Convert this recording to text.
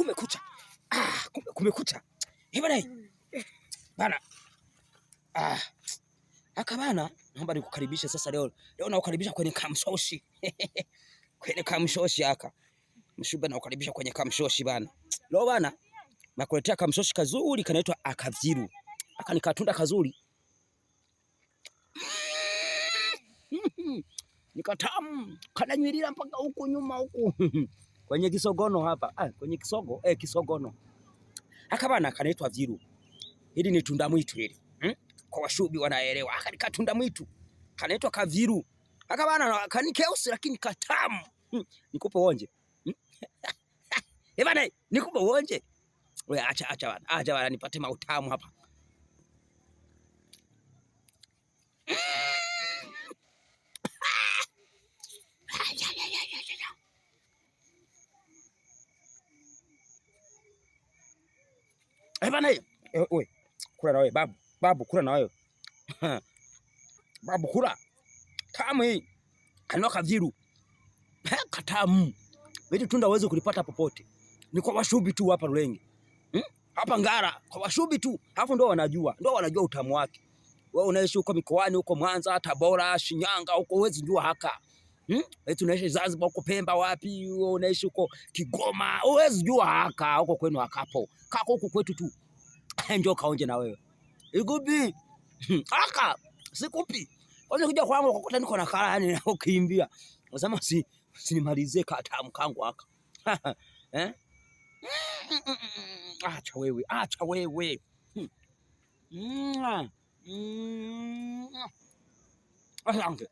Kumekucha. Ah, kumekucha. Eh, bana. Bana. Ah. Aka bana, naomba nikukaribishe sasa leo. Leo nakukaribisha kwenye kamshoshi. Kwenye kamshoshi aka. Mshuba nakukaribisha kwenye kamshoshi bana. Leo bana, nakuletea kamshoshi kazuri kanaitwa akavyiru. Aka ni katunda kazuri. Ni katamu, kananywilila mpaka huku nyuma huku. Kwenye kisogono hapa. Ah, kwenye kisogo, kisogono. Aka bana kanaitwa vyiru. Hili ni tunda mwitu hili. Hmm? Kwa washubi wanaelewa. Aka ni katunda mwitu. Kanaitwa kaviru. Aka bana kani keusi lakini katamu. Hmm. Nikupe uonje. Hmm? Eh bana, nikupe uonje. Wewe acha acha bana. Acha bana nipate mautamu hapa. Eh bana, wewe kula na wewe babu, babu kula na wewe. Babu kula. Tamu hii. Kanua kaviru. Katamu. Hili tunda huwezi kulipata popote. Ni kwa washubi tu hapa Rulenge. Hmm? Hapa Ngara kwa washubi tu. Alafu ndio wanajua. Ndio wanajua utamu wake. Wewe unaishi huko mikoani huko Mwanza, Tabora, Shinyanga huko huwezi jua haka. Hmm? Eti unaishi Zanzibar huko Pemba wapi? Wewe unaishi huko Kigoma, huwezi jua haka huko kwenu hakapo. Kako huku kwetu tu. Njoo kaonje na wewe. Igubi. Haka sikupi. Kwanza kuja kwangu ukakuta niko na kala yani na ukimbia. Unasema si sinimalizie katamu kangu haka. Eh? Acha wewe, acha wewe. Asante.